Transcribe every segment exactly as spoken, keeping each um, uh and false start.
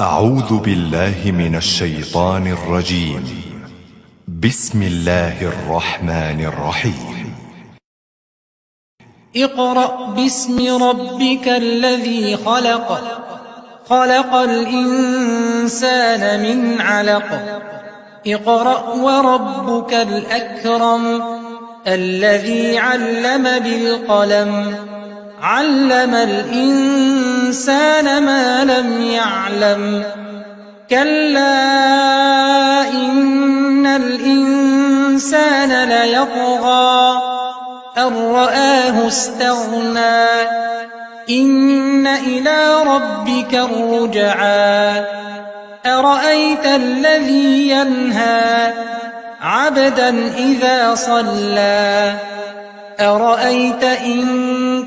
أعوذ بالله من الشيطان الرجيم. بسم الله الرحمن الرحيم. اقرأ باسم ربك الذي خلق. خلق الإنسان من علق. اقرأ وربك الأكرم. الذي علم بالقلم. علم الإنسان ما لم يعلم. كلا إن الإنسان ليطغى. أن رآه استغنى. إن إلى ربك الرجعى. أرأيت الذي ينهى. عبدا إذا صلى. أرأيت إن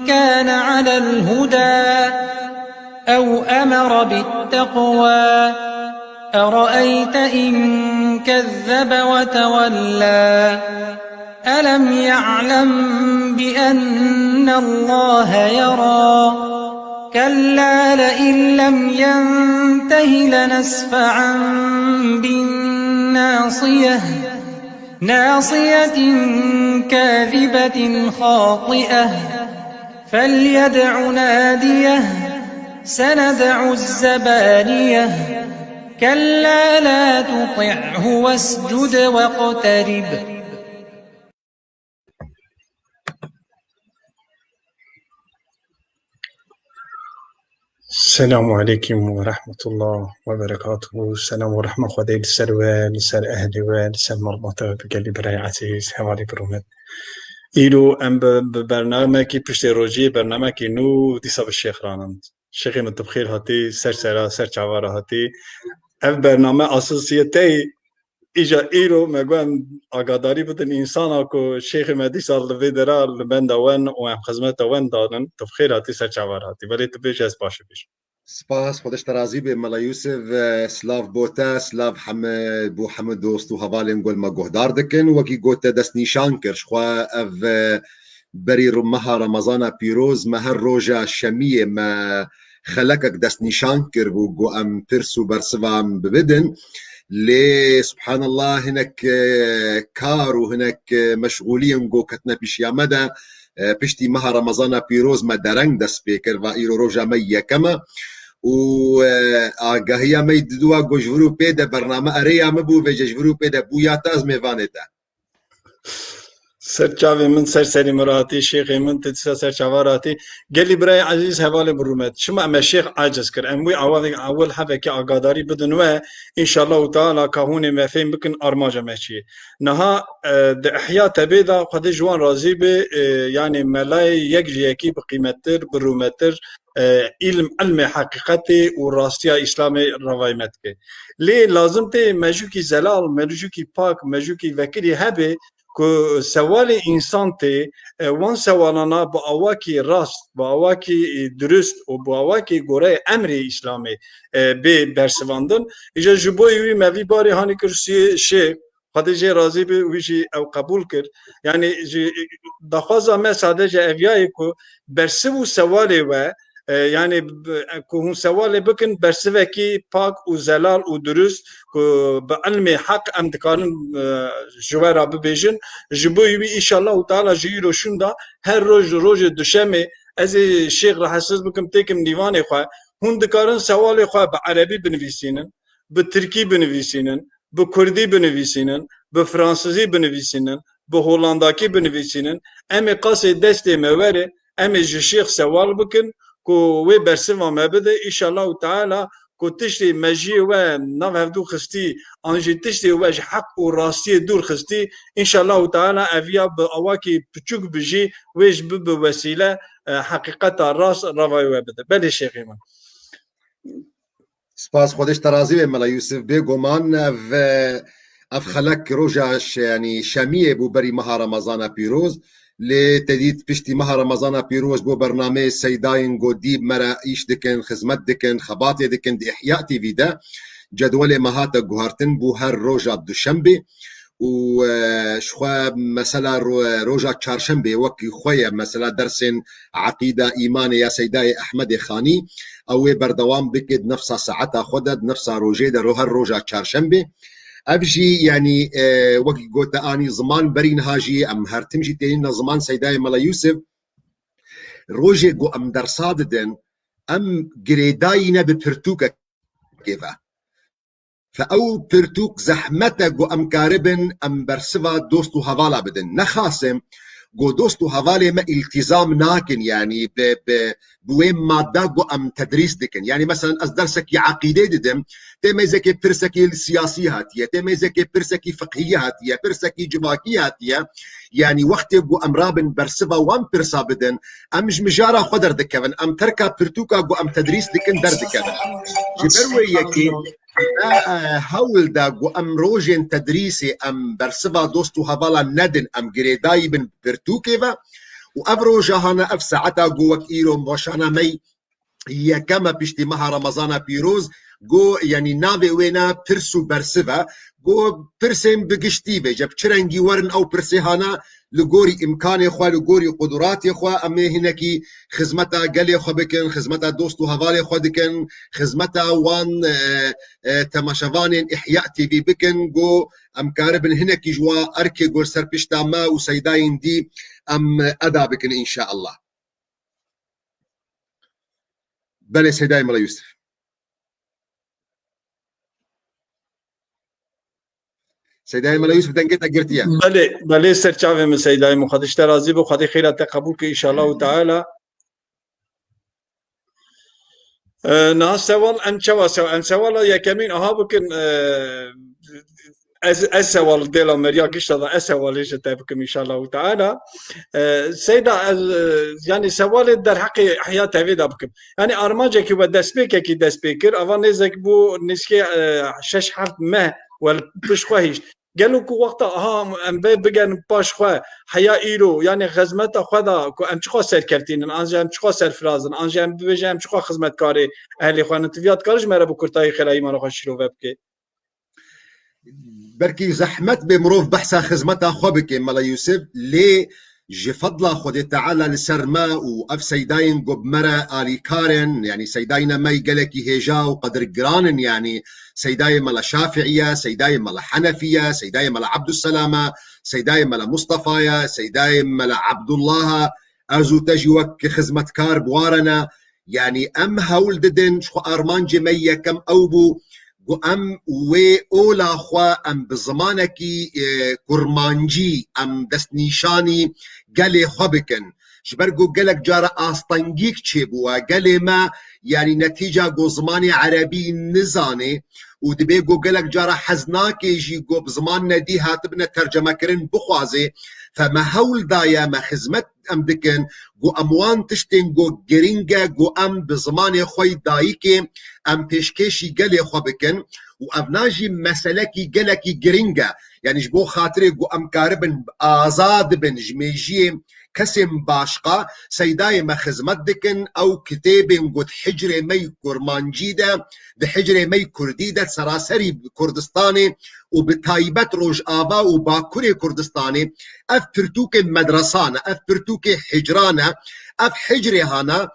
كان على الهدى. أو أمر بالتقوى. أرأيت إن كذب وتولى. ألم يعلم بأن الله يرى. كلا لئن لم ينته لنسفعا بالناصية. ناصية كاذبة خاطئة. فليدع ناديه. سندع الزبانية. كلا لا تطعه واسجد واقترب. Selamu aleykum ve rahmetullah ve berekatuhu. Selam ve rahme Xwedê li ser we, li ser ehlê we, li ser malbata we, bi gelî birayê ezîz, hevalê bi rûmet. Îro em bi, bi bernamekî piştê rojiyê, bernamekî nû dîsa bi Şêx ranin. Şêxê min tu bi xêr hatî, ser sera, ser çava re hatî. Ev bername asosiyeteyê Îja îro me got em agadarî bidin însana ku şêxê me dîsa li vê dera li benda we û em xizmeta we danin, tu bi xêr hatî ser çava re hatî. Belê tu bêje ez paşê bêjim. Spas, Xwedê ji te razî be Mela Yûsif. Silav bo te, silav heme, bo heme dost û hevalên ku li me guhdar dikin. Wekî ku te destnîşan kir, ji xwe ev, e, berî ru-, meha Remezana pîroz me her roja şemiyê me xelekek destnîşan kiribû, got em pirs û bersiva em bibidin. Lê subhanallah hinek, e, kar û hinek, e, meşxûliyên got ketine pîşiya me de, e, piştî meha Remezana pîroz me dereng dest pê kir, va îro roja me yekem e. Û, e, agahiya me yî diduwa got ji vir û pê de bername erêya min bû, vêce ji vir û pê de bûya te ez mêvanê te. Ser çavê min, ser serê min re hatî, şêxê min, tu dîsa ser çava re hatî. Gelî birayê ezîz, hevalê bi rûmet. Çima me şêx aciz kir? Em wî awa-, ewil hevekî agadarî bidin we, înşallahu teala ka hûn ê me fêm bikin armanca me çi ye. Niha, e, di Ihya Tebê de Xwedê ji wan razî be, e, yanî melayê yek ji yekî bi qîmettir, bi rûmettir, e, îlm, ilmê heqîqetê û rastiya Îslamê revayê me dike. Lê lazim tê mejûkî zelal, mejûkî pak, mejûkî vekirî hebe ku sewalê însan tê, e, wan sewalana bi awakî rast, bi awakî, e, dirust û bi awakî goreyê emrê Îslamê, e, bê bersivandin. Îja ji bo wî me vî barê hanî kir siyê şê, Xwedê jê razî be, wî jî ew qebûl kir. Yanî ji daxwaza me sadece ev ya ye ku bersiv û sewalê we, e, yanî b-, ku hûn sewalê bikin, bersivekî pak û zelal û dirust ku bi ilmê heq em dikarin, e, ji we re bibêjin. Ji bo wî, înşallahu teala ji îro şûnda her roj, rojê duşemê, ez ê şêx rahatsiz bikim, têkim nîvanê xwe. Hûn dikarin sewalê xwe bi erebî binivîsînin, bi tirkî binivîsînin, bi kurdî binivîsînin, bi fransizî binivîsînin, bi holandakî binivîsînin, em ê qasê destê me were, em ê ji şêx sewal bikin ku wê bersiva me bide, înşallahu teala ku tiştê mejiyê we nav hevdû xistî, an jî tiştê we ji heq û rastiyê dûr xistî, înşallahu teala eviya bi awakî piçûk bi jî wê ji bibe wesîle, e, heqîqeta rast revayê we bide. Belê şêxê min. Spas, Xwedê ji te razî be Mela Yûsif. Bêguman ev, ev xelek roja ş-, yanî şemiyê bû berî meha Remezana pîroz. Lê te dît piştî meha Remezana pîroz bo bernameyê seydayên ku dî bi me re îş dikin, xizmet dikin, xebatê dikin di Ihya T V de. Cedwelê me hate guhertin bû her roja duşembê. û, e, ji xwe mesela ro-, roja çarşembê wekî xwe ye, mesela dersên eqîda, îmanê ya Seydayê Ehmedê Xanî, ew wê berdewam bike di nefsa saeta xwe de, di nefsa rojê de, ro-, her roja çarşembê. Ev jî, yanî, e, wekî gote anî ziman berî niha jî, em her tim jî tênîne ziman Seydayê Mela Yûsif. Rojê ku em dersa didin, em girêdayî ne bi pirtûkekê ve. Fe ew pirtûk zehmet e ku em karibin em bersiva dost û hevala bidin. Nexasim ku dost û hevalê me îltîzam nakin, yanî bi, bi, bi wê madda ku em tedrîs dikin. Yanî, meselen, ez dersekî eqîdê didim, tê mêzekê pirsekî siyasî hatiye, tê mêzekê pirsekî fiqhiyî hatiye, pirsekî civakî hatiye. Yanî, wextê ku em rabin bersiva wan pirsa bidin, em ji mijara xwe derdikevin, em terka pirtûka ku em tedrîs dikin derdikevin. Ji ber wê yekê, me, e, hewl da ku em rojên tedrîsê em bersiva dost û hevala nedin, em girêdayî bin pirtûkê ve û ev roja hane, ev saeta ku wek îro, roşana me yekem e piştî meha Remezana pîroz, ku, yanî, navê wê ne pirs û bersiv e, ku pirsên bi giştî vêce, bi çi rengî werin ew pirsê hane, li gorî îmkanê xwe, li gorî quduratê xwe, em ê hinekî xizmeta gelê xwe bikin, xizmeta dost û hevalê xwe dikin, xizmeta wan, e, e, temaşevanên Ihya T V bikin, ku em karibin hinekî ji wa erkê ku li ser pişta me û seydayên dî em eda bikin, înşeallah. Belê, Seydayê Mela Yûsif. Seydayê Mela Yûsif, dengê te girtiye. Belê, belê, ser çavê min Seydayê min. Xwedê ji te razî be, Xwedê xêra te qebûl ke înşallahu teala. E, niha sewal em çawa sew-, em sewala yekemîn aha bikin, e, ez, ez sewal dêla meriya gişta da ez sewalê ji te bikim înşallahu teala. E, Seyda, ez, e, yanî sewalê derheqê Ihya T V de bikim. Yanî armancekî we destpêkekî dest pê kir, ava nêzek bû nêzkê, e, şeş heft meh we li pişt xwe hişt. Gelo ku wexta aha em vê bigerin paş xwe, heya îro, yanî xizmeta xwe da ku em çiqas serkevtîn in, an jî em çiqas serfiraz in, an jî em bibêjin em çiqas xizmetkarê ehlê xwe ne, tu viya dikarî ji me re bi kurtayî xêra îmana xwe şîrove bikê? Belkî zehmet bê mirov behsa xizmeta xwe bike, Mela Yûsif, lê ji fedla Xwedê Teala li ser me û ev seydayên ku bi me re alîkar in, yanî seydayîna me yî gelekî hêja û qedirgiran in, yanî seydayê Mela Şafiî ye, seydayê Mela Henefî ye, seydayê Mela Ebdusselam e, seydayê Mela Mustefa ye, seydayê Mela Ebdullah e, ez û te jî wek xizmetkar bi wa re ne. Yanî em hewl didin, ji xwe armancê me yekem ew bû, ku em wê ola xwe em bi zimanekî, e, kurmancî em destnîşanî gelê xwe bikin. Ji ber ku gelek cara astengîk çêbûye, gelê me, yanî netîca ku zimanê erebî nizanê û dibê ku gelek cara hez nake jî ku bi ziman nedî hatibine tercemekirin bixwazê, fe me hewl daye, me xizmet em dikin, ku em wan tiştên ku giring e, ku em bi zimanê xwe yî dayikê em pêşkêşî gelê xwe bikin û ev na jî meselekî gelekî giring e. Yanî ji bo xatirê ku em karibin azad bin ji mêjiyê kesên başqa, seydayê me xizmet dikin, ew kitêbên ku di hicrê me yî kurmancî de, di hicrê me yî kurdî de, seraserî Kurdistanê û bi taybet Rojava û Bakurê Kurdistanê, ev pirtûkê medresan e, ev pirtûkê hicran e, ev hicrê hana,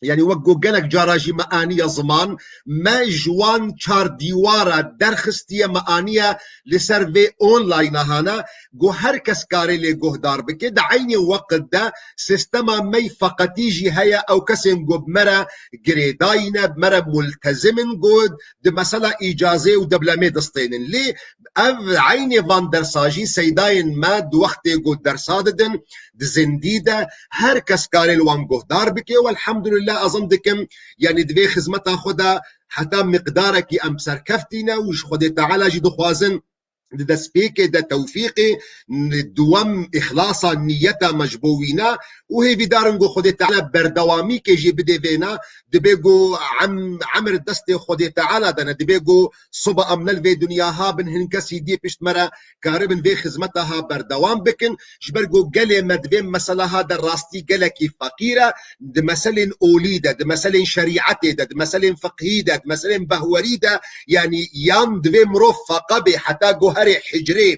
yanî wek ku gelek cara jî me aniye ziman, me ji wan çar dîwara derxistiye, me aniye li ser vê online hana, ku her kes karê lê guhdar bike. Di eynê weqt de sîstema me yî feqetî jî heye, ew kesên ku bi me re girêdayî ne, bi me re multezim in, ku di mesela îcazê û deblemê distênin. Lê ev eynê van dersa jî seydayên me di wextê ku dersa didin, di zindî de her kes karê li wan guhdar bike û elhamdulillah ez zan dikim, yanî di vê xizmeta xwe de heta miqdarekî em serkeftî ne û ji Xwedê Teala jî dixwazin di destpêkê de tewfîqê, n-, duwem îxlasa niyeta me ji bo wî ne û hêvîdar in ku Xwedê Teala berdewamîkê jî bidê vêna, dibê ku em-, emir destê Xwedê Teala de ne, dibê ku soba em ne li vê dinya ha bin, hin kesî dî pişt me re karibin vê xizmeta ha berdewam bikin, ji ber ku gelê me di vê mesela ha de rastî gelekî feqîr e, di meselên olî de, di meselên şerîetê de, di meselên fiqhî de, di meselên behwerî de, yanî yan divê mirov feqe bê heta ku erê hicrê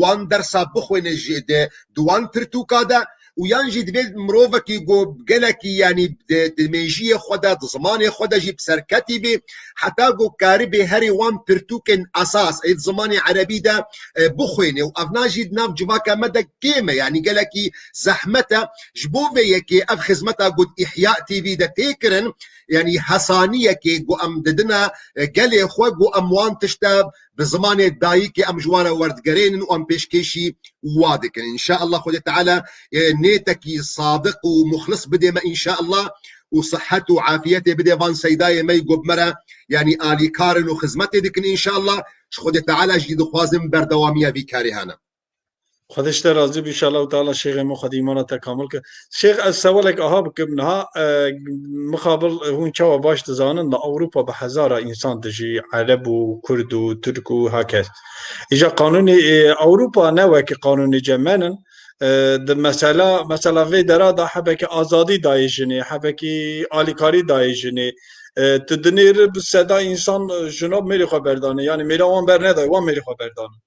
wan dersa bixwîne ji di, di wan pirtûka de û yan jî divê mirovekî ku gelekî, yanî di, di mêjiyê xwe de, di zimanê xwe de jî bi serketî bê, heta ku karibê herê wan pirtûkên esas ê di zimanê erebî de, e, bixwîne û evna jî di nav civaka me de kêm e, yanî gelekî zehmet e. Ji bo vê yekê ev xizmeta ku di Îhya T V de tê kirin, yanî hesaniyekê ku em didine, e, gelê xwe ku em wan tişte bi zimanê dayikê em ji wan re werdigerênin û em pêşkêşî wa dikin. Înşaallah Xwedê Teala, e, nêtekî sadiq û muxlis bidê me înşaallah û sihet û afiyetê bidê van seydayê me yî ku bi me re, yanî alîkar in û xizmetê dikin înşaallah. Ji Xwedê Teala jî dixwazim berdewamiya vî karê hene. Xwedê ji te razî bî, înşallah Teala şêxê me, Xwedê îmana te kamil ke. Şêx, ez sewalek aha bikim niha, e, mixabil, e, hûn çawa baş dizanin, li Ewropa bi hezara însan dijî, Ereb û Kurd û Tirk û hakez. Îja qanûnê, e, Ewropa ne wekî qanûnê cem me in, e, di mesela, mesela vê dera de hebekî azadî dayê jinê, hebekî alîkarî dayê jinê. E, tu dinêri bi seda însan, e, jina mêrê xwe berdanê, yanî mêra wan bernedayê, wan mêrê xwe berdanê.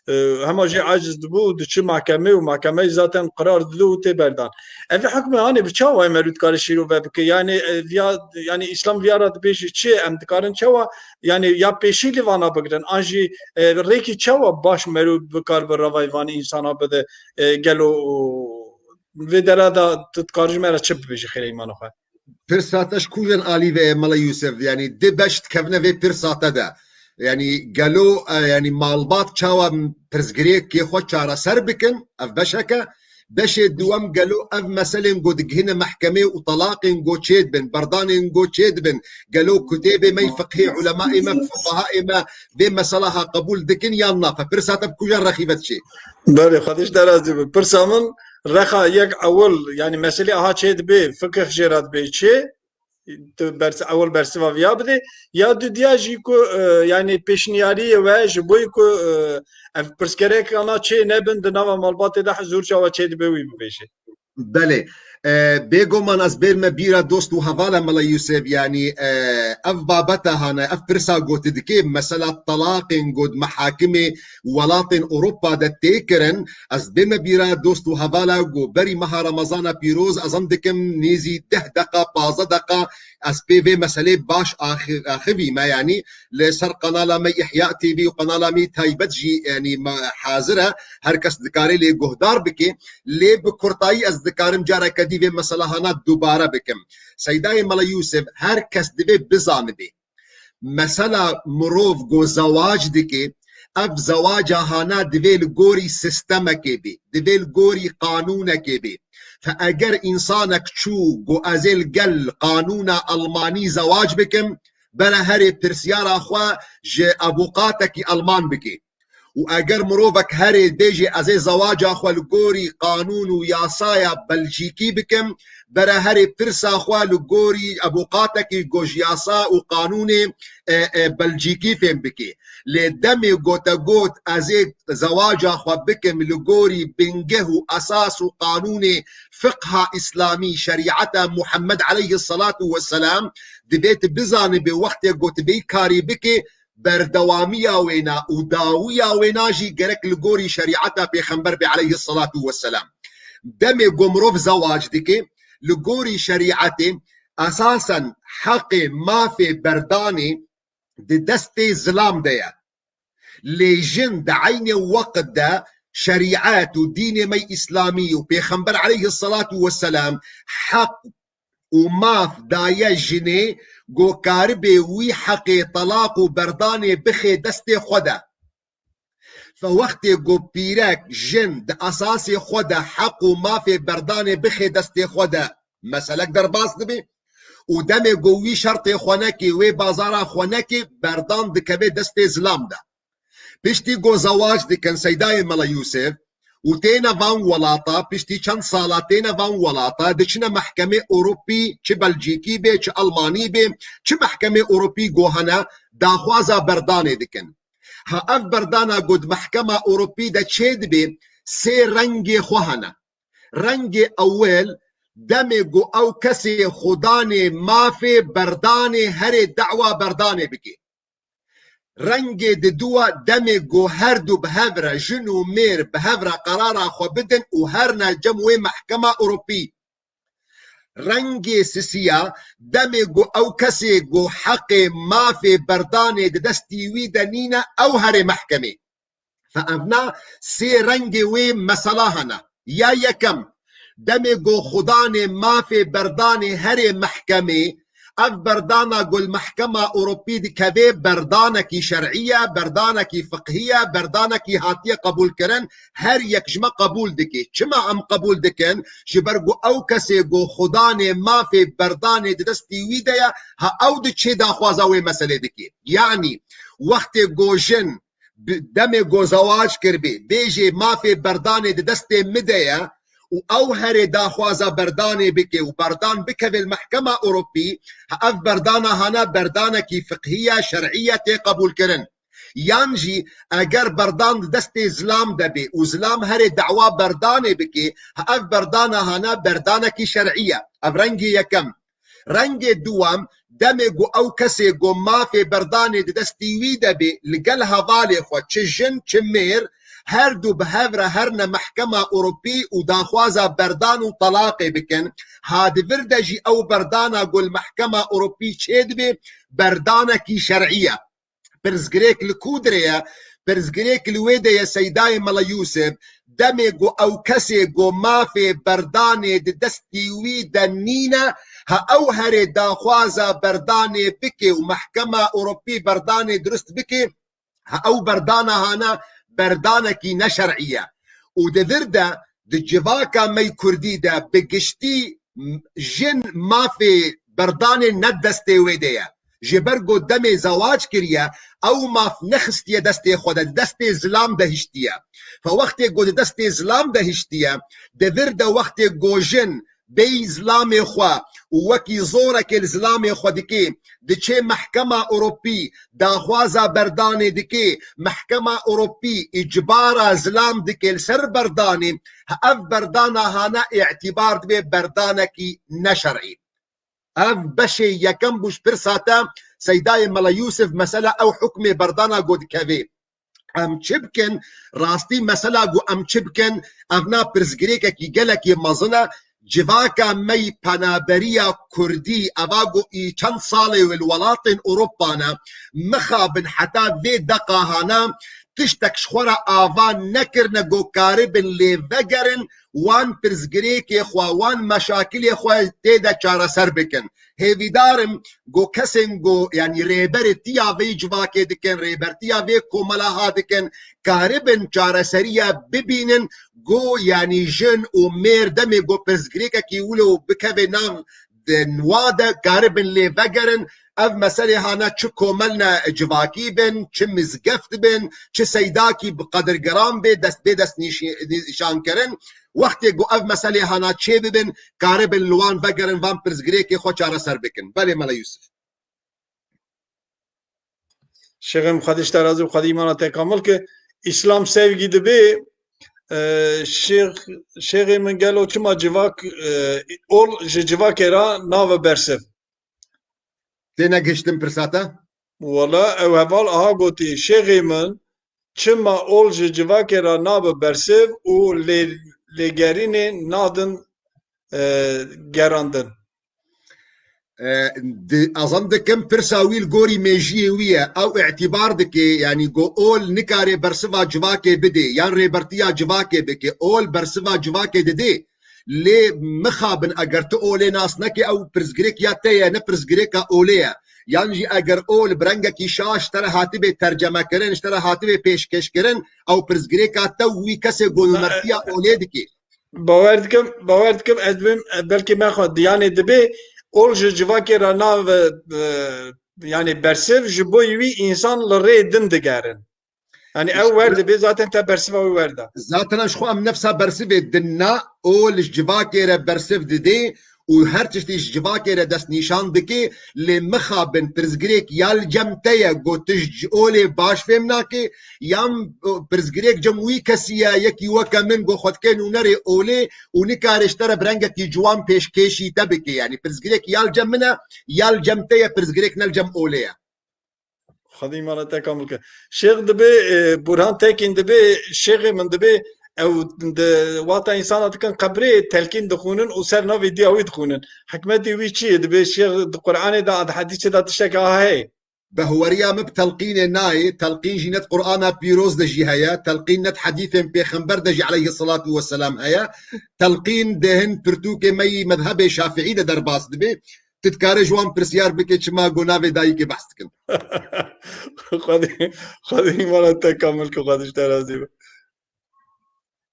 E, hema jî aciz dibû, diçi mahkemê û mahkemeyê zaten qirar didû û tê berdan. Ev hukme hanê bi çawa em erû dikare şîrove bike? Yanî, e, viya, yanî Îslam viya re dibêjî çi? Em dikarin çawa, yanî ya pêşî li vana bigirin? An jî, e, rêkî çawa baş merû bikar bi revayê van însana bide? E, gelo vê dera de tu dikar ji me re çi bibêjî xêrê îmana xwe? Pirsa te ji kûjan alî ve ye Mela Yûsif? Yanî di beş dikevine vê pirsa te de. Yanî gelo, e, yanî malbat çawa pirsgirêkê xwe çareser bikin, ev beşek e. Beşê duwem gelo ev meselên ku digihîne mehkemê û telaqên ku çêdibin, berdanên ku çêdibin, gelo kutêbê me yî fiqhê, ulemayê me, fuqahayê me vê meseleha qebûl dikin yan na? Fe pirsa te bi kûjan rexî ve diçê? Belê, Xwedê ji te razî be. Pirsa min rexa yek ewil, yanî meselê aha çê dibê, fikih jê re dibê çê, tu bers-, ewil bersiva viya bidê. Ya dudiya jî ku, e, yanî pêşniyariyê we ji bo ku, e, ev pirsgerekana çê nebin di nava malbatê de hizûr çawa çê dibe wî bibêje. Belê. E, bêguman ez bêrme bîra dost û hevala Mela Yûsef, yanî, e, ev babeta hane, ev pirsa gotî dike, mesela telaqên got mehakimê welatên Ewropa de tê kirin, ez bême bîra dost û hevala ku berî meha Remezana pîroz, ez em dikim nêzî deh deqa, pazdeh deqa, ez pê vê meselê baş axi-, axivî me, yanî li ser kanala me Ihya T V û kanala me taybet jî, yanî me hazir e, her kes dikare lê guhdar bike, lê bi kurtayî ez dikarim careke dî vê meselahana dubare bikim. Seydayê Mela Yûsif, her kes divê bizanibe. Mesela mirov ku zewac dike, ev zewaca hana divê li gorî sistemekê bê, divê li gorî qanûnekê bê. Fe eger însanek çû ku ez ê li gel qanûna Almanî zewac bikim, bere herê pirsyara xwe ji avûkatekî Alman bike. Û eger mirovek herê bêjê ez ê zewaca xwe li gorî qanûn û yasaya Belcîkî bikim, bere herê pirsa xwe li gorî avûkatekî ku ji yasa û qanûnê, e, e, Belcîkî fêm bike. Lê demê ku te got ez ê zewaca xwe bikim li gorî bingeh û esas û qanûnê fiqha îslamî, şerîeta Muhammed aleyhisselatu vesselam, divê tu bizanibe wextê ku tu vê karî bike, berdewamiya wêna û dawiya wêna jî gerek li gorî şerîeta Pêxember be aleyhisselatu vesselam. Demê ku mirov zewac dike, li gorî şerîetê esasen heqê mafê berdanê di destê zilam de ye. Lê jin di eynê weqt de şerîet û dînê me îslamî û Pêxember aleyhisselatu vesselam heq û maf daye jinê ku karibe wî heqê telaq û berdanê bixê destê xwe de. Fe wextê ku pîrek, jin di esasê xwe de heq û mafê berdanê bixê destê xwe de, meselek derbas dibe û demê ku wî şertê xwe neke, wê bazara xwe neke, berdan dikeve destê zilam de. Piştî ku zewac dikin Seydayê Mela Yûsif û têne van welata, piştî çend sala têne van welata, diçine mehkemê Ewropî, çi Belcîkî bê, çi Almanî bê, çi mehkemê Ewropî ku hene, daxwaza berdanê dikin. Ha ev berdana ku di mehkema Ewropî de çê dibe, sê rengê xwe hene. Rengê ewil, demê ku ew kesê xwedanê mafê berdanê herê dawa berdanê bike. Rengê diduwa demê ku her du bi hev re, jin û mêr bi hev re qerara xwe bidin û herine cem wê mehkema Ewropî. Rengê sisiya demê ku ew kesê ku heqê mafê berdanê di destî wî de nîne, ew herê mehkemê. Fe evna sê rengê wê mesela hene. Ya yekem, demê ku xudanê mafê berdanê herê mehkemê, ev berdana ku li mehkema Ewropî dikeve berdanekî şer'î ye, berdanekî fiqhî ye, berdanekî hatiye qebûlkirin, her yek ji me qebûl dike. Çima em qebûl dikin? Ji ber ku ew kesê ku xudanê mafê berdanê di destî wî de ye, ha ew diçê daxwaza wê meselê dike. Yanî wextê ku jin bi-, demê ku zewac kiribê, bêjê mafê berdanê di destê min de ye û ew herê daxwaza berdanê bike û berdan bikeve li mehkema Ewropî, ha ev berdana hana berdanekî fiqhî ye, şer'î ye, tê qebûlkirin. Yan jî eger berdan di destê zilam de bê û zilam herê dawa berdanê bike, ha ev berdana hana berdanekî şer'î ye. Ev rengê yekem. Rengê duwam, demê ku ew kesê ku mafê berdanê di destî wî de bê, li gel hevalê xwe, çi jin, çi mêr, her du bi hev re herne mehkema Ewropî û daxwaza berdan û telaqê bikin, ha di vir de jî ew berdana ku li mehkema Ewropî çêdibe, berdanekî şer'î ye. Pirsgirêk li ku dirê ye? Pirsgirêk li wê de ye Seydayê Mela Yûsif, demê ku ew kesê ku mafê berdanê di destî wî de nîne, ha ew herê daxwaza berdanê bike û mehkema Ewropî berdanê dirust bike, ha ew berdana hana berdanekî neşer'î ye. Û di vir de di civaka me yê kurdî de bi giştî jin mafê berdanê ne destê wê de ye. Ji ber ku demê zewac kiriye, ew maf nexistiye destê xwe de, di destê zilam de hiştiye. Fe wextê ku di destê zilam de hiştiye, di vir de wextê ku jin bêyî zilamê xwe û wekî zorekê li zilamê xwe dike, diçe mehkema Ewropî, daxwaza berdanê dike, mehkema Ewropî îcbara zilam dike li ser berdanê, ev berdana hana îtîbar dibe berdanekî neşer'î. Ev beşê yekem bû ji pirsa te, Seydayê Mela Yûsif, mesela ew hukmê berdana ku dikeve. Em çi bikin? Rastî mesela ku em çi bikin? Ev na pirsgirêkekî gelekî mezin e. Civaka me yî penaberiya kurdî, eva ku î çend salê wê li welatên Ewropa ne, mixabin heta vê deqa hana tiştek ji xwe re ava nekirine ku karibin lê vegerin, wan pirsgirêkê xwe, wan meşakilê xwe tê de çareser bikin. Hêvîdar im ku kesên ku, yanî rêberê tiya vê civakê dikin, rêbertiya vê komela ha dikin, karibin çareseriya bibînin ku, yanî jin û mêr demê ku pirsgirêkekî wilo bikeve nav di nwa de, karibin lê vegerin. Ev meselê hana çi komelne civakî bin, çi mizgeft bin, çi seydakî bi qedirgiran bê, dest bê dest nîşî-, nîşankirin. Wextê ku ev meselê hana çê bibin, karibin li wan vegerin, van pirsgirêkê xwe çareser bikin. Belê Mela Yûsif. Şêxê min Xwedê ji te razî û Xwedê îmana te kamil ke. Îslam sevgî dibê, e, şêx, şêxê min gelo çima civak, e, ol ji civakê re nabe bersiv? Têne gihiştin pirsa te? Wala ew heval aha gotî, şêxê min, çima ol ji civakê re nabe bersiv û lê-, lêgerînê nadin, e, gerandin? E, di, ez zan dikim pirsa wî li gorî mêjiyê wî ye. Ew îtîbar dike, yanî ku ol nikare bersiva civakê bidê, yan rêbertiya civakê bike. Ol bersiva civakê didê. Lê mixabin, eger tu olê nas neke, ew pirsgirêk ya te ye, ne pirsgirêka olê ye. Yan jî eger ol bi rengekî şaş ji te re hatibê tercemekirin, ji te re hatibê pêşkêşkirin, ew pirsgirêka te û wî kesê ku mertiya olê dike. Bawer dikim, bawer dikim ez bim, belkî me xwe diyanê dibê, ol ji civakê re nav, e, yanî bersiv, ji bo wî însan li rê din digerin. Yanî ew wer dibê, zaten te bersiva wî wer da. Zaten ji xwe em nefsa bersivê din na, ol ji civakê re bersiv didê û her tiştî ji civakê re destnîşan dike, lê mixabin pirsgirêk ya li cem te ye, ku tu ji olê baş fêm nake, yan, e, pirsgirêk cem wî kesî ye, yekî weke min ku xwe dike nûnerê olê û nikare ji te re bi rengekî ciwan pêşkêşî te bike. Yanî pirsgirêk ya li cem min e, ya li cem te ye, pirsgirêk ne li cem olê ye. Xwedî îmana te kamil ke. Şêx dibe, e, Burhan Tekîn dibe, şêxê min dibe, ew di, wata însana dikin qebrê telkîn dixwînin û ser navê diya wî dixwînin. Hikmetê wî çi ye? Dibe şêx di Qur'anê de, di hedîsê de tiştek aha heye. Behweriya min bi telqînê nayê, telqîn jî ne di Qur'ana pîroz de jî heye, telqîn ne di hedîsên pêxember de jî aleyhisselatu vesselam heye. Telqîn di hin pirtûkê me yî mezhebê şafi'î de derbas dibe. Tu dikarê ji wan pirsyar bike çima go navê dayikê behs dikin. Xwedî, Xwedî îmana te kamil ke, Xwedî ji te razî be.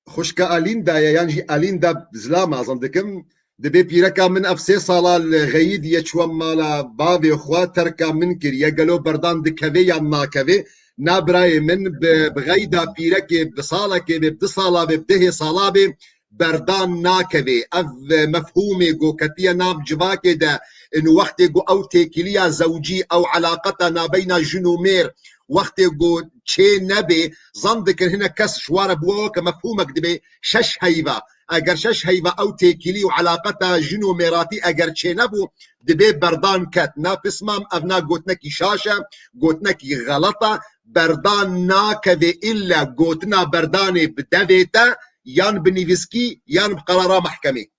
Xwişka Alînda ye, yan jî Alînda Zilama, zan dikim. Dibê pîreka min ev sê sala li xeyîdî ye, çûye mala bavê xwe, terka min kiriye. Gelo berdan dikeve yan nakeve? Na birayê min, bi, bi xeyda pîrekê bi salekê be, bi du sala be, bi dehê sala be, berdan nakeve. Ev, e, mefhûmê ku ketiye nav civakê de, in wextê ku ew têkiliya zewcî, ew elaqeta nabeyna jin û mêr, wextê ku çê nebe, zan dikin hinek kes ji wa re bi we weke mefhûmek dibe şeş heyva. Eger şeş heyva ew têkilî û elaqeta jin û mêratî eger çê nebû, dibê berdan ket. Na pismam, ev na gotinekî şaş e, gotinekî xelet e. Berdan nakeve, îlle gotina berdanê bi devê te, yan bi nivîskî, yan bi qerara mehkemê.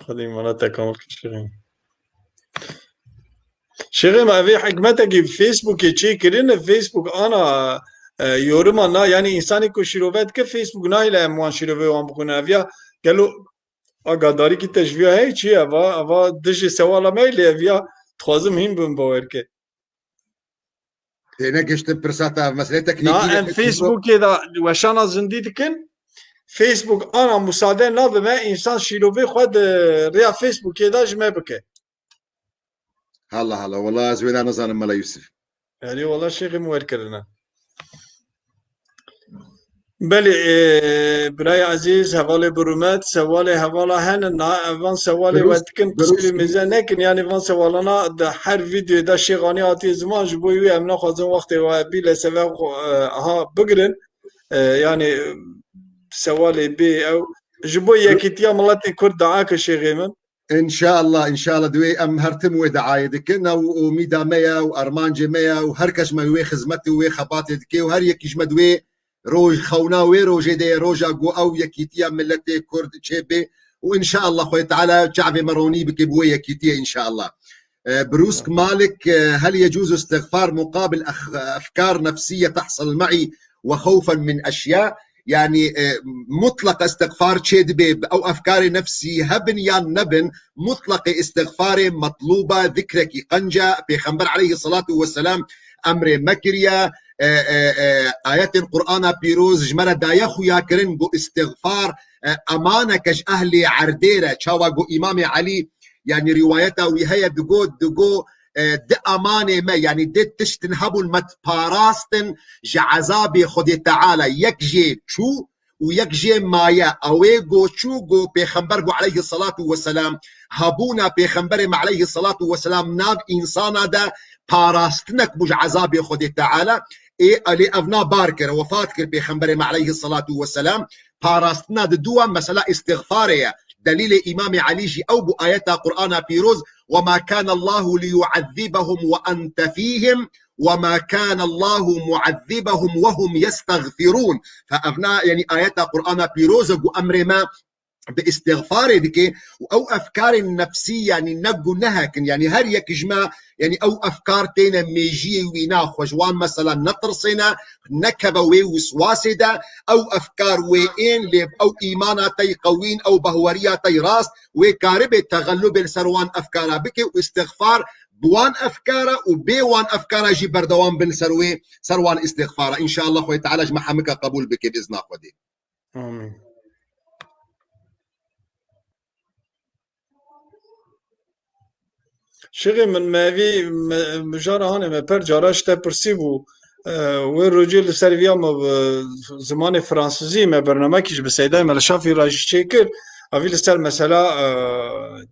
Xwedî îmana te kamil ke şêxê. Şêxê me, evê hikmetekî Facebookê çêkirin, Facebook ana, e, yorima na, yanî însanê ku şîrove dike, Facebook nahêle em wan şîrovê wan bixwînin. Ev ya gelo agadarîkî te ji viya heye çi ye? Eva, eva dijî sewala me ye, lê ev ya dixwazim hîn bim bawer ke. Têne giştin pirsa te, ev meselê teknîkî Na, ye, em pek Facebook-ê de weşana zindî dikin. Facebook ana musade nadime însan şîrovê xwe di rêya Facebookê de ji me bike. Hala, hala, wela ez wêna nizanim, Mela Yusuf. Erê, wela şêxê min wer kirine. Belê, e, birayê ezîz, hevalê bi rûmet, sewalê hevala hene, na, ev van sewalê Birûs, we dikin, birûs qisirî mêze nekin, yanî van sewalana di her vîdeoyê de şêxanî hatiye ziman, ji bo wî em naxwazin wextê we bîle seve xwe, e, aha bigirin. E, yanî sewalê bê ew, ji bo yekîtiya miletê Kurd dua ke şêxê min. Înşallah, înşallah, divê em her tim wê deayê dikin. Ew umîda me ye û armancê me ye û her kes me wê xizmetê û wê xebatê dike û her yekî ji me divê roj xewna wê rojê de ye, roja ku ew yekîtiya miletê Kurd çêbe û înşallah Xwedê Teala çavê me ronî bike bi wê yekîtiyê înşallah. E, Brûsk Malik, e, هل يجوز استغفار مقابل أخ-، أفكار نفسية تحصل معي وخوفا من أشياء؟ Yanî, e, mutlaq îstixfar çê dibe, bi ew efkarê nefsî hebin yan nebin, mutlaqê îstixfarê metlûba, zikrekî qenc e. Pêxember aleyhisselatu vesselam emrê me kiriye, e, e, e, ayetên Qur'ana pîroz ji me re daye xuyakirin, got îstixfar, e, emaneke ji ehlê erdê re. Çawa got Îmamê Elî, yanî rîwayeta wî heye, digot, digot, e, di emanê me, yanî di tiştin hebûn me diparastin ji ezabê Xwedê Teala. Yek jê çû û yek jê maye. Ew ê go çû, go Pêxember go aleyhisselatu vesselam, hebûna Pêxemberê me aleyhisselatu vesselam nav însana de parastinek bû ji ezabê Xwedê Teala. Ê, elê ev na bar kir, wefat kir Pêxemberê me aleyhisselatu vesselam. Parastina diduwa mesela îstixfarê ye. Delîlê Îmamê Elî jî ew bû ayeta Qur'ana pîroz, "وما كان الله ليعذبهم وأنت فيهم وما كان الله معذبهم وهم يستغفرون." Fe evna, yanî ayeta Qur'ana pîroz e ku emrê me bi îstixfarê dike û ew efkarên nefsî, yanî ne gunehek in, yanî her yek ji me, yanî ew efkar têne mêjiyê wî, na xwe ji wan mesela netirsêne, nekeve wê wiswasê de, ew efkar wê ên, lê ew îmana te yî qewîn, ew bahweriya te yî rast, wê karibe texelubê li ser wan efkara bike û îstixfar bi wan efkara û bê wan efkara jî berdewam bin ser wê, ser wan îstixfara. Înşallah Xwedê Teala ji me hemika qebûl bike bi izna Xwedê. Amîn. Şêxê min, me evî me-, mijara hanê me per cara ji te pirsîbû. E, wê rojê li ser viya me bi zimanê fransizî me bernamekî ji bi Seydayê Meleşafî re jî çêkir. Evî li ser mesela, e,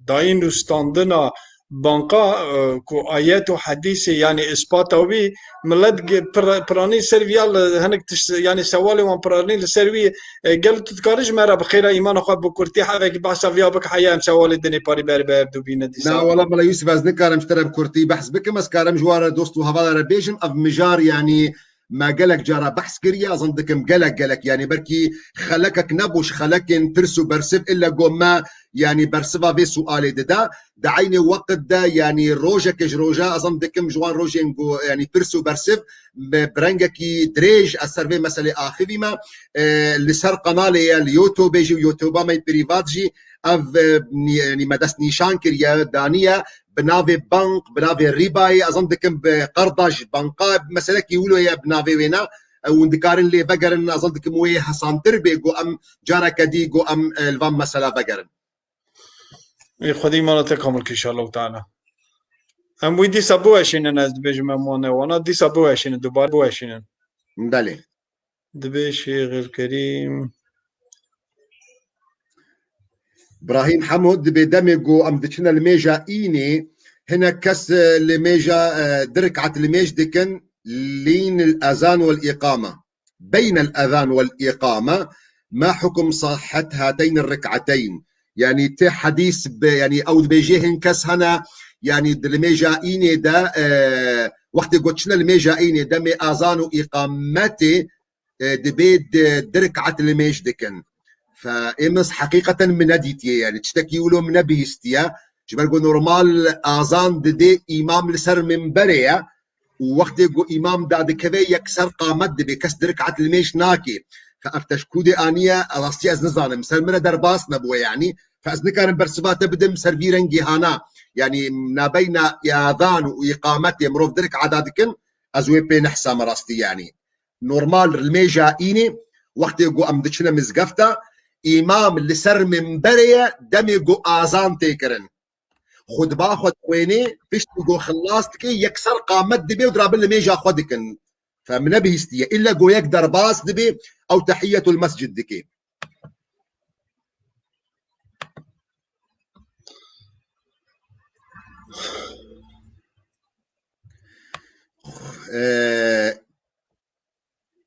dayîn û standina banka, e, ku ayet û hedîsê, yanî îspata wî, millet ge-, pir-, piranî ser viya li hinek tişt, yanî sewalê wan piranî li ser wî, e, gel tu dikarî ji me re bi xêra îmana xwe bi kurtî hevekî behsa viya bike, heya em sewalê dinê parî berê bi hev du bîne dîsa. Na, wela, Mela Yusuf, ez nikarim ji te re bi kurtî behs bikim, ez karim ji wan re dost û hevala re bêjim, ev mijar, yanî, me gelek cara behs kiriye, ez him dikim gelek gelek, yanî belkî xelekek nebû ji xelekên pirs û bersiv, ille go me, yanî bersiva vê sualê dida. Di eynê weqt de, yanî rojekê ji roja, ez him dikim ji wan rojên go, yanî pirs û bersiv, bi, bi rengekî dirêj ez ser vê meselê axivîme. E, li ser qenalê ye, li YouTubeê jî û YouTube'a me prîvat jî ev, e, nî-, yanî me dest nîşan kiriye, daniye. Bi navê bank, bi navê rîbayê, ez him dikim bi qerda ji banka, meselekî wilo ye bi navê wê ne, e, hûn dikarin lê vegerin, ez him dikim wê hesantir bê, go em careke dî, go em, e, li van mesela vegerin. Ê, Xwedî îmana te kamil ke înşallah teala. Em wî dîsa biweşînin, ez dibêjim em wan ne wana, dîsa biweşînin, dubare biweşînin. Belê. Dibê Şêxil Kerîm. Brahîm Hemo, dibê demê ku em diçine li mêja înê, hinek kes, e, li mêja, e, di rik'et li mêj dikin, lîn el ezan wel îqame. Beyn el ezan wel îqame, ma hukm sahhet hateyn el rik'eteyn. Yanî ti hedîs bi, yanî ew dibêjê hin kes hene, yanî di li mêja înê de, e, wextê ku diçine li mêja înê demê azan û îqametê, e, dibê di, di rik'et li mêj dikin. Fe êmis heqîqeten min nedîtiye, yanî tiştekî wilo min nebihîstiye. Ji ber ku normal azan didê îmam li ser minberê ye û wextê ku îmam dadikeve yekser qamet dibê, kes di rik'et li mêj nake. Fe ev teşkûdê aniye, rastî ez nizanim. Ser min re derbas nebûye yanî. Fe ez nikarim bersiva te bidim ser vî rengî hana. Yanî nabeyna azan û îqametê mirov di rik'et da dikin, ez wê pê nehsame rastî yanî. Normal li mêja înê, wextê ku em diçine mizgefta, îmam li ser minberê ye, demê ku azan tê kirin. Xutba xwe dixwênê, piştî ku xilas dike, yekser qamet dibê û dirabin li mêja xwe dikin. Fe min nebihîstiye. Îlle ku yek derbas dibe, ew tehiyyetul mescid dike. Ee,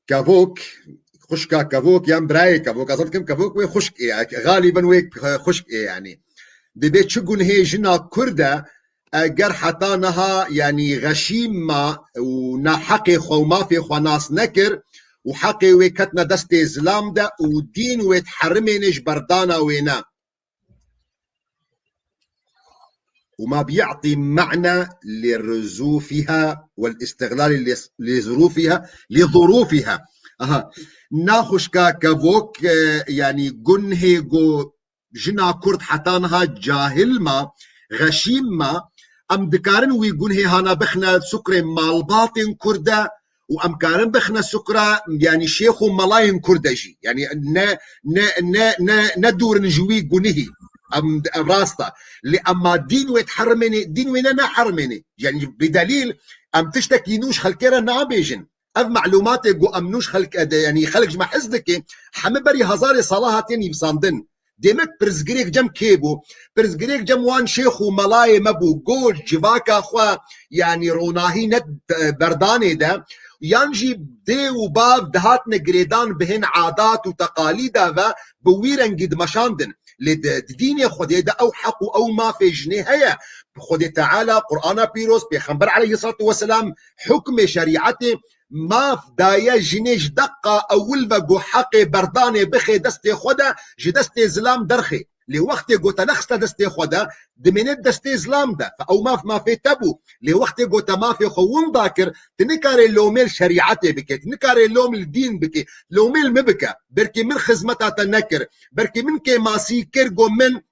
Kevok, xwişka Kevok yan birayê Kevok, ez dikim Kevok wê xwişk ê, xalîben wê xwişk ê yanî. Dibê çi gunhê jina Kurd e, eger heta niha, yanî, xeşîm ma û naheqê xwe û mafê xwe nas nekir û heqê wê ketine destê zilam de û dîn wê diherimêne ji berdana wê ne. وما بيعطي معنى لرزوفها والاستغلال لظروفها، لظروفها. Aha. Na xwişka Kevok, e, yanî gunhê ku jina Kurd heta niha cahil ma, xeşîm ma, em dikarin wî gunhê hana bixine sukrê malbatên Kurd de, û em karin bixine sukra, yanî şêx û melayên Kurd de jî. Yanî ne, ne, ne, ne, ne dûr in ji wî gunihî. Em, em rast e. Lê ema dîn wê diherimênê, dîn wê ne naherimênê. Yanî bi delîl em tiştekî nû ji xelkê re nabêjin. Ev malûmatê ku em nû ji xelk, e, de, yanî xelk ji me hez dike, heme berî hezarê sala hatiye nivîsandin. Demek pirsgirêk cem kê bû? Pirsgirêk cem wan şêx û melayê me bû, go civaka xwe, yanî ronahî ne, e, berdanê de, yan jî dê û bav dihatine girêdan bi hin adat û teqalîda ve bi wî rengî dimeşandin. Lê di, di dînê Xwedê de ew heq û ew mafê jinê heye. Xwedê Teala, Qur'ana Pîroz, Pêxember aleyhisselatu vesselam, hukmê şerîetê maf daye jinê ji deqa ewil ve ku heqê berdanê bixê destê xwe de, ji destê zilam derxê. Lê wextê ku te nexiste destê xwe de, dimêne destê zilam de. Fe ew maf mafê te bû. Lê wextê ku te mafê xwe winda kir, tu nikarê lomê li şerîetê bikê, tu nikarê lom li dîn bikê, lomê li min bike. Belkî min xizmeta te nekir. Belkî min kêmasî kir, got min,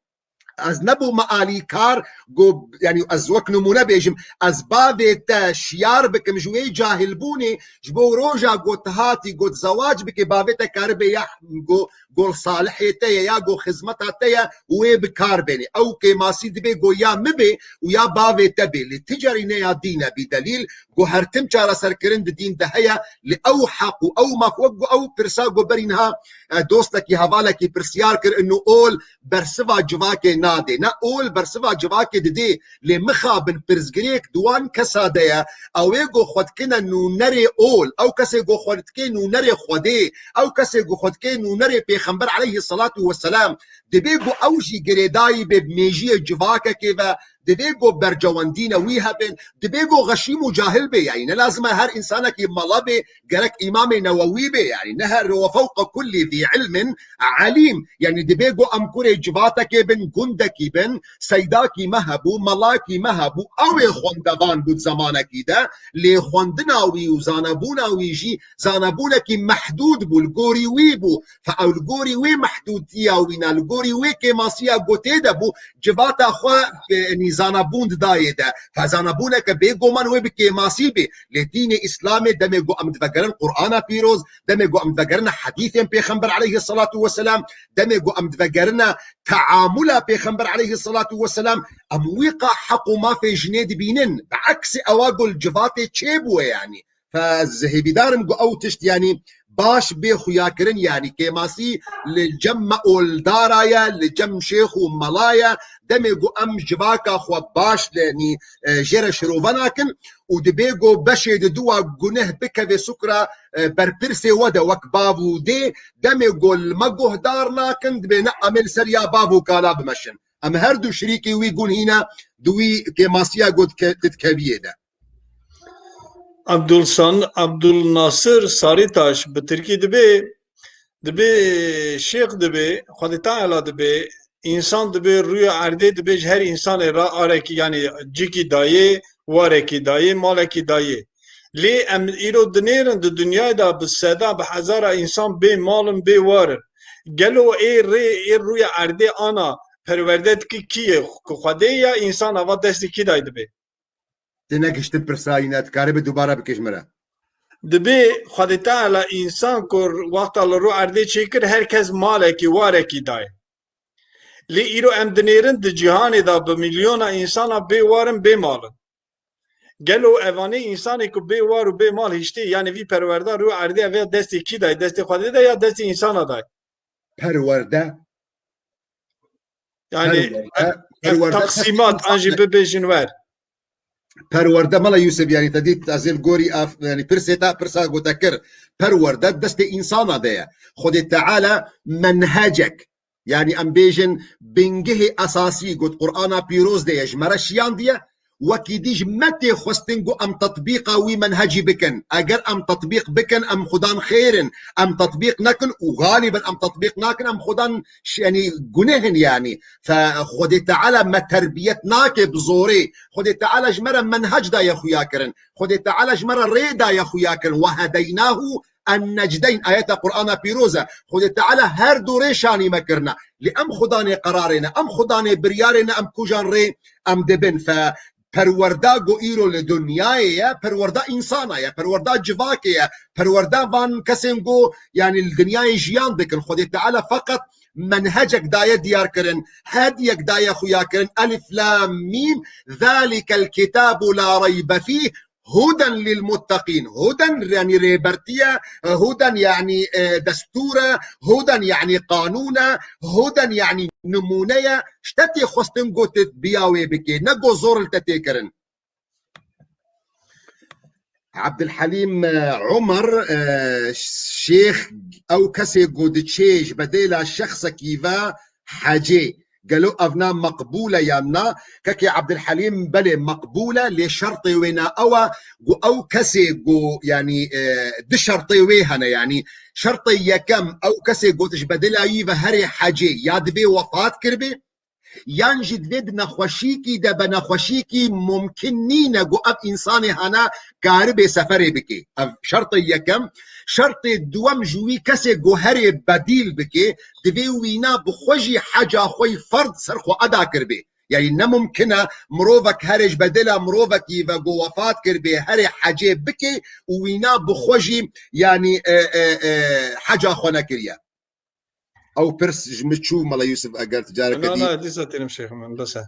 ez nebûme alîkar, got, yanî ez wek nimûne bêjim, ez bavê te şiyar bikim ji wê cahilbûnê, ji bo roja got hatî, got zewac bike, bavê te karibe ya, got, ku li salihê te ye ya ku xizmeta te ye û wê bi kar bênî. Ew kêmasî dibê ku ya min bê û ya bavê te bê. Lê ti carî ne ya dîn e bî delîl, ku her tim çareserkirin di dîn de heye, li ew heq û ew maf, wek ku ew pirsa ku berî niha, e, dostekî, hevalekî pirsyar kir, inu ol bersiva civakê nadê. Ne, ol bersiva civakê didê, lê mixabin pirsgirêk di wan kesa de ye, ew ê ku xwe dikine nûnerê ol, ew kesê ku xwe dikê nûnerê Xwedê, ew kesê ku xwe dikê nûnerê Pêxember aleyhisselatu vesselam, dibê ku ew jî girêdayî bê bi mêjiyê civakekê ve, divê ku bercewendîne wî hebin, divê ku xeşîm û cahil bê, yanî ne lazim e her însanekî mala bê, gerek Îmamê Newewî bê, yanî ne her we fewqa kullî zî ilmin alîm, yanî divê ku em kurê civatekê bin, gundekî bin, seydakî me hebû, malakî me hebû, ew ê xwendevan bû di zemanekî de, lê xwendina wî û zanebûna wî jî zanebûnekî mehdûd bû, li gorî wî bû, fe ew li gorî wê mehdûdiya wîna, li gorî wê kêmasiya gotê de bû, civata xwe, e, nîzanabûn didayê de. Fe zanabûneke bêguman wê bi kêmasî bê. Lê dînê Îslamê demê ku em divegerin Qur'ana pîroz, demê ku em divegerine hedîsên Pêxember aleyhisselatu vesselam, demê ku em divegerine teamula Pêxember aleyhisselatu vesselam, em wî qa heq û mafê jinê dibînin. Bi eksî ewa ku li civatê çêbûye yanî. Fe ez hêvîdar im ku ew tişt, yanî, baş bê xuyakirin, yanî kêmasî li cem me oldara ye, li cem şêx û mela ye, demê ku em civaka xwe baş, yanî, e, jê re şirove nakin û dibê ku beşê di duwa guneh bikeve sukra, e, berpirsê we de wek bav û dê, demê ku li me guhdar nakin, dibê ne em ê li ser ya bav û kala bimeşin. Em her du şirîkê wî gun hîne di wî kêmasiya ku dike-, dikeviyê de. Abdulsan-, Abdulnasir Saritaş bi tirkî dibê, dibê şêx dibê, Xwedê Teala dibê, însan dibê, rûyê erdê dibê, ji her însanê re arekî, yanî cikî dayê, warekî dayê, malekî dayê. Lê em îro dinêrin di dinyayê de bi seda, bi hezara însan bê mal in, bê war in. Gelo ê rê, ê rûyê erdê ana perwerde dike kî ye? Ku Xwedê ya însan ava destê kî dayê dibê? Ti negiştin pirsa yî ne, dikarî bi dubare bikî ji min re. Dibê Xwedê Teala însan ku wexta li rû erdê çêkir, her kes malekî, warekî dayê. Lê îro em dinêrin di cîhanê de bi milyona însana bê war in, bê mal in. Gelo evanê însanê ku bê war û bê mal hiştê, yanî vî perwerda rû erdê, ev ya destê kî dayê? Destê Xwedê de ya destê însana dayê? Perwerde. Yanî, perwerde, ev, ev perwerde teqsîmat, an jî bibêjin wer. Perwerde, Mela Yûsif, yanî te dît, ez ê li gorî ev, yanî pirsê te, pirsa ku te kir, perwerde destê însana de ye. Xwedê Teala menhecek, yanî em bêjin bingehê esasî, got Qur'ana pîroz de ye, ji me re şiyandiye, wekî dî ji me tê xwestin ku em tetbîqa wî menhecî bikin. Eger em tetbîq bikin, em xudan xêr in. Em tetbîq nekin û galîben em tetbîq nakin, em xudan ş-, yanî guneh in yanî. Fe Xwedê Teala me terbiyet nake bi zorê. Xwedê Teala ji me re menhec daye xuya kirin. Xwedê Teala ji me re rê daye xuya kirin. Ve hedeynahu en-necdeyn. Ayeta Qur'ana pîroz e. Xwedê Teala her du rê şanî me kirine. Lê em xudanê qerarê ne, em xudanê biryarê ne, em kujan rê em dibin. Fe perwerda ku îro li dinyayê ye, perwerda însana ye, perwerda civakê ye, perwerda van kesên ku, yanî, li dinyayê jiyan dikin. Xwedê Teala feqet menhecek daye diyar kirin, hediyek daye xuya kirin. Elif Lam Mîm, zalikel kitabu la reybe fîh, huden lil mutteqîn. Huden, yanî, rêbertiye, huden, yanî, e, destûre, huden, yanî, qanûne, huden, yanî, nimûneye. Ji te tê xwestin got biya wê bikê, ne got zor li te tê kirin. Abdulhelîm, e, Umer, e, şêx, ew kesê ku diçê ji bedêla şexsekî ve hecê, gelo ev na meqbûl e yan na? Kekê Abdulhelîm, belê meqbûl e, lê şertê wê na ew e ku ew kesê ku, yanî, e, du şertê wê hene, yanî şertê yekem, ew kesê ku tu ji bedêla wî ve herê hecê ya divê wefat kiribê, yan jî divê di nexweşîkî de be, nexweşîkî mumkin nîne ku ev însanê hana karibê seferê bikê. Ev şertê yekem. Şertê duwem, ji wî kesê ku herê bedîl bikê, divê wîna bi xwe jî heca xwe yî ferd ser xwe eda kiribê. Yanî ne mumkin e mirovek herê ji bedêla mirovekî ve ku wefat kiribê herê hecê bikê û wîna bi xwe jî, yanî, e, e, e, heca xwe nekiriye. Ew pirs ji min çû, Mela Yûsif, eger tu careke Na, dî na, dîsa tênim şêxê min, bes e.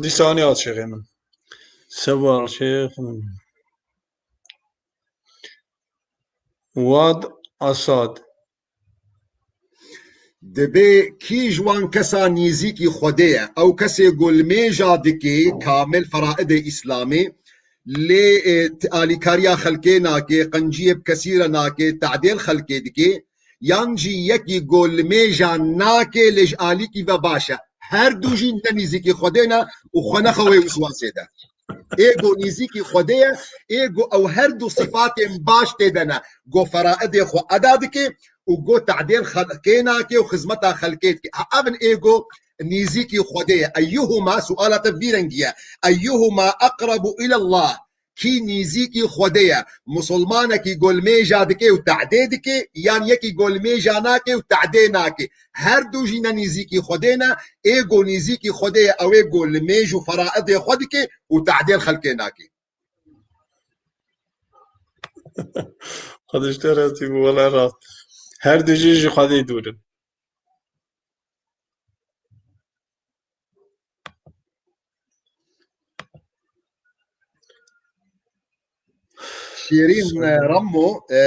Dîsa anî hat şêxê min. Sewal şêx min. Wad Asad. Dibê kî ji wan kesa nîzîkî Xwedê ye? Ew kesê ku limêja dike kamil feraidê Îslamê, lê, e, t-, alîkariya xelkê nake, qenciyê bi kesî re nake, tadê li xelkê dike, yan jî yekî ku limêja nake, lê ji alîkî ve baş e. Her du jî ne nîzîkî Xwedê ne û xwe nexe wê wiswasê de. Ê ku nîzîkî Xwedê ye, ê ku ew her du sifatên baş tê de ne. Ku feraidê xwe eda dike û ku tadê li xelkê nake û xizmeta xelkê dike. Ha, ev in ê ku nîzîkî Xwedê ye. Eyyuhuma, suala te vî rengî ye. Eyyuhuma aqrabu ilallah. Kî nîzîkî Xwedê ye? Musulmanekî ku limêja dike û tadê dike, yan yekî ku limêja nake û tadê nake? Her du jî ne nîzîkî Xwedê ne, ê ku nîzîkî Xwedê ye, ew ê ku limêj û feraidê xwe dike û tadê li xelkê nake. Xwedê ji te razî bû, wele rast. Her du jî ji Xwedê dûr in. Şêrîn, e, Rammo, e,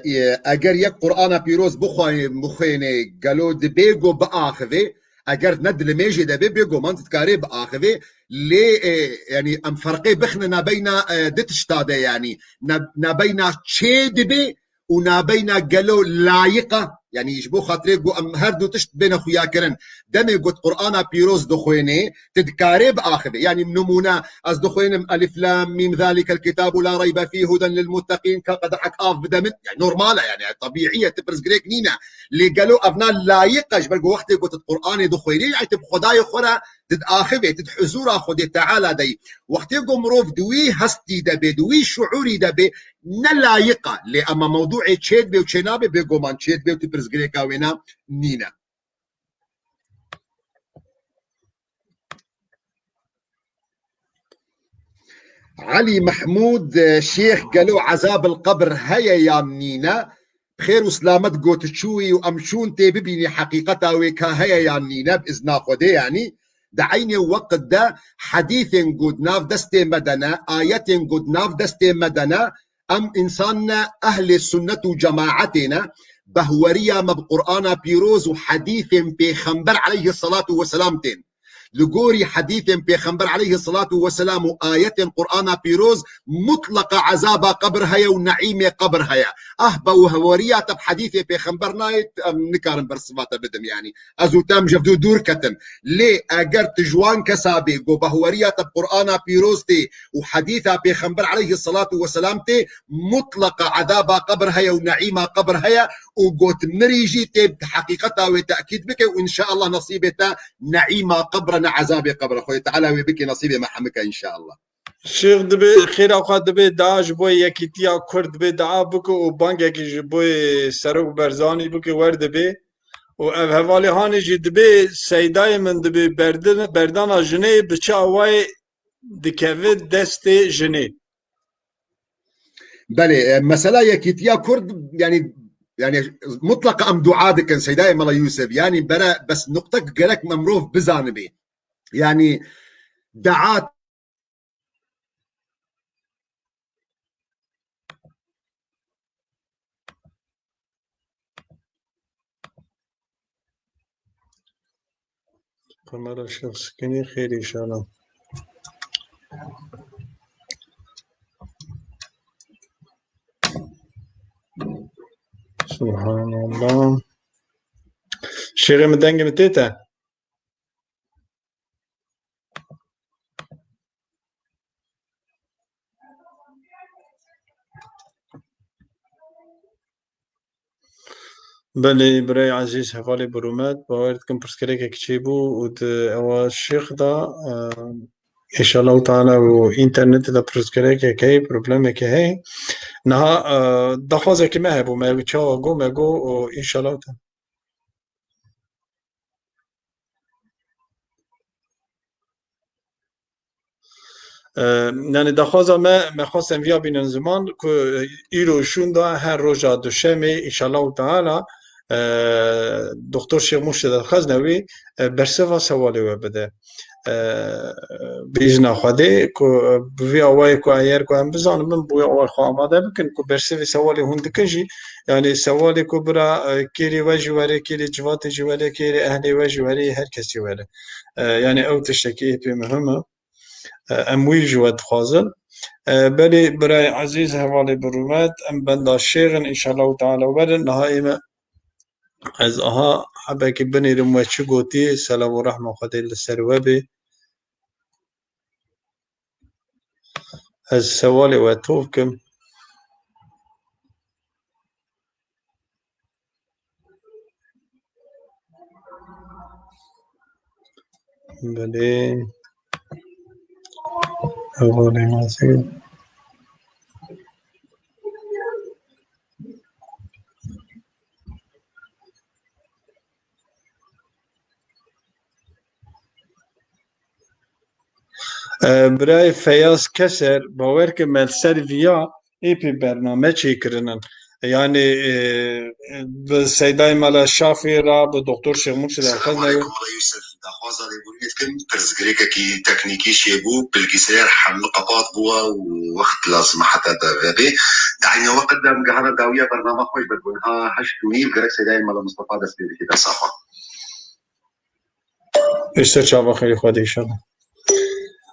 e, eger yek Qur'ana pîroz bixwe-, bixwêne, gelo dibê ku biaxivê? Eger ne di limêjê de bê, bêguman tu dikarê biaxivê. Lê, e, yanî em ferqê bixine nabeyna, e, di tişta de, yanî na-, nabeyna çê dibê û nabeyna gelo layiq e? Yanî ji bo xatirê ku em her du tişt bêne xuyakirin. Demê ku tu Qur'ana pîroz dixwênê, tu dikarê biaxivê. Yanî nimûne, ez dixwênim Elif Lam Mîm, Zalikel Kitabu La Reybe Fîh, Huden Lil Muttaqîn, ka qedehek av bide min. Yanî normal e, yanî tebîî ye, tu pirsgirêk nîne. Lê gelo evna layiq e, ji ber ku wextê ku tu Qur'anê dixwênî, yanî tu bi Xwedayê xwe re tu diaxivê, tu di huzûra Xwedê Teala de yî. Wextê ku mirov di wî hestî de bê, di wî şuûrî de bê, ne layiq e. Lê ema mewdûê çê dibê û çê nabê, bêguman çê dibê û tu pirsgirêka wêna nîne. Elî Mehmûd, e, Şêx, gelo ezab el qebr heye yan nîne? Bi xêr û silamet got çûyî û em çûn tê bibînî heqîqeta wê ka heye yan nîne, bi izna Xwedê yanî. Di eynê weqt de hedîsên ku di nav destê me de ne, ayetên ku di nav destê me de ne, em însan ne, ehlê sunnet û cemaetê ne, behweriya me bi Qur'ana pîroz û hedîsên Pêxember aleyhisselatu vesselam tên. Li gorî hedîsên Pêxember aleyhisselatu vesselam û ayetên Qur'ana pîroz, mutleqa ezaba qebir heye û neîmê qebir heye. Ah, behweriya te bi hedîsê Pêxember nayê, em nikarin bersiva te bidim, yanî. Ez û te em ji hev dû dûr ketin. Lê eger tu ji wan kesa bê, ku behweriya te bi Qur'ana pîroz tê û hedîsa Pêxember aleyhisselatu vesselam tê, mutleqa ezaba qebir heye û neîma qebir heye û got mirî jî tê heqîqeta wê tekîd bike û înşaallah nesîbê te neîma qebr e, ne ezabê qebr e. Xwedê Teala wê bike nesîbê me hemike înşaallah. Şêx dibê, xêra xwe dibê dua ji bo yekîtiya Kurd dibê dua bike û bangekî ji bo Serok Barzanî bike wer dibê. Û ev hevalê hanê jî dibê seydayê min dibê berdin-, berdana jinê bi çi awayê dikeve destê jinê. Belê, e, mesela yekîtiya Kurd, yanî, yanî mutlaka em dua dikin, Seydayê Mela Yûsif, yanî bere bes nuqtek gerek me mirov bizanibê. Yanî dua Kamera şexs kinî xêr inşallah. Subhanallah. Şêxê min dengê min tê te? Belê, birayê ezîz, hevalê bi rûmet, bawer dikim pirsgirêkek çêbû û di ewa şêx da, e, înşallah teala û înternetê de pirsgirêkek heye, problemekê heye. Niha, e, daxwazekî me hebû, me çawa got, me got û înşallah te- E, yani daxwaza me, me xwest em viya bînin ziman ku îro şûnda her roja duşemê, înşallahu teala, e, Doktor Şêx Murşid El-Xeznewî, e, bersiva sewalê we bide. E, bi îzna Xwedê ku, e, bi vî awayê ku eyer ku em bizanin bin, bi wî awayê xwe amade bikin ku bersivê sewalê hûn dikin jî, yani sewalê ku bira, e, kêrê we jî were, kêrê civatê jî were, kêrê ehlê we jî were, her kesî were. E, yani ew tiştekî êpê muhim e. E, em wî ji we dixwazin. E, belê birayê ezîz, hevalê bi rûmet, em benda şêx in, înşallahu teala werin. Niha ê me, ez aha hebekî binêrim we çi gotî, selam û rehma Xwedê li ser we bê. Ez sewalê we tov kim. Belê. Hevalê me sê. E, birayê Feyaz Keser, bawer ke me li ser viya êpî bername çêkirinin. Yani, e, e, bi Seydayê Mela Şafî re, bi Doktor Şêx Murşid Elxeznewî. Selamun Eleykum Mela Yusuf. Daxwaza lêborînê dikim, pirsgirêkekî teknîkî çêbû, bilgisayar hemû qepat bû û wext lazim e heta derve bê. Di eyna weqt de em gihana dawiya bernama xwe ji ber ku niha heşt û nîv gerek Seydayê Mela Mustafa dest pê bike dersa xwe. Pêştir çava xêrê Xwedê înşallah.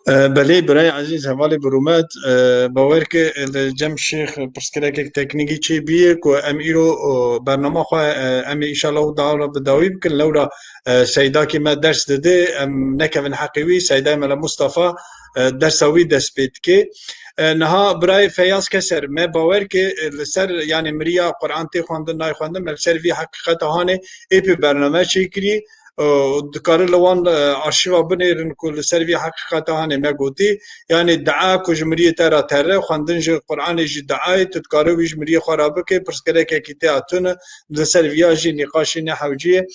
E, belê, birayê ezîz, hevalê bi rûmet, e, bawer ke li cem Şêx pirsgirêkek teknîkî çêbûye ku em îro, o, bernama xwe, e, em ê înşallah û dawra bi dawî bikin. Lewra, e, Seydakî me ders dide, em nekevin heqê wî, Seydayê Mela Mustafa, e, dersa wî dest pê dike. E, niha birayê Feyaz Keser, me bawer ke, e, li ser, yani miriya Quran tê xwendin, nayê xwendin, me li ser vî heqîqeta hanê êpî bername çêkirî. E, dikare li wan, e, arşîva binêrin ku li ser vî heqîqeta hanê me gotî. Yani dua ku ji miriyê te re tere, xwendin ji Quranê jî duayê, tu dikare wî ji miriyê xwe re bike, pirsgirêkekî tê ya tune, li ser viya jî nîqaşî ne hewcî ye.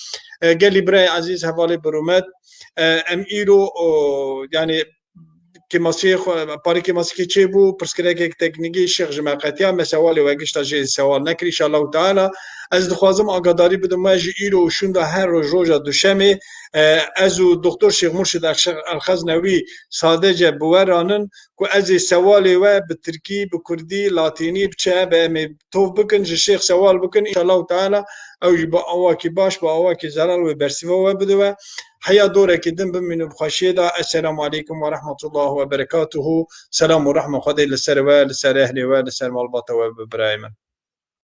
E, gelî birayê ezîz, hevalê bi rûmet, e, em îro, o, yani kêmasiyê xwe, parê kêmasiyekê çêbû, pirsgirêkek teknîkî Şêx ji me qetiya, me sewalê we gişta jê sewal nekir, înşallahu teala. Ez dixwazim agadarî bidim we ji îro û şûnda her roj roja duşemê, e, ez û Doktor Şêx Murşid El-, Elxeznewî sadece bi we ranin ku ez ê sewalê we bi tirkî, bi kurdî, latînî, bi çi hebe em ê tov bikin, ji Şêx sewal bikin. Înşallahu teala ew jî bi awakî baş, bi awakî zelal wê bersiva we bide we. Heya dorekî din bimînin bi xweşiyê de. Esselamu aleykum ve rahmetullah ve berekatuhu. Selam û rehma Xwedê li ser we, li ser ehlê we, li ser malbata we bi birayê min.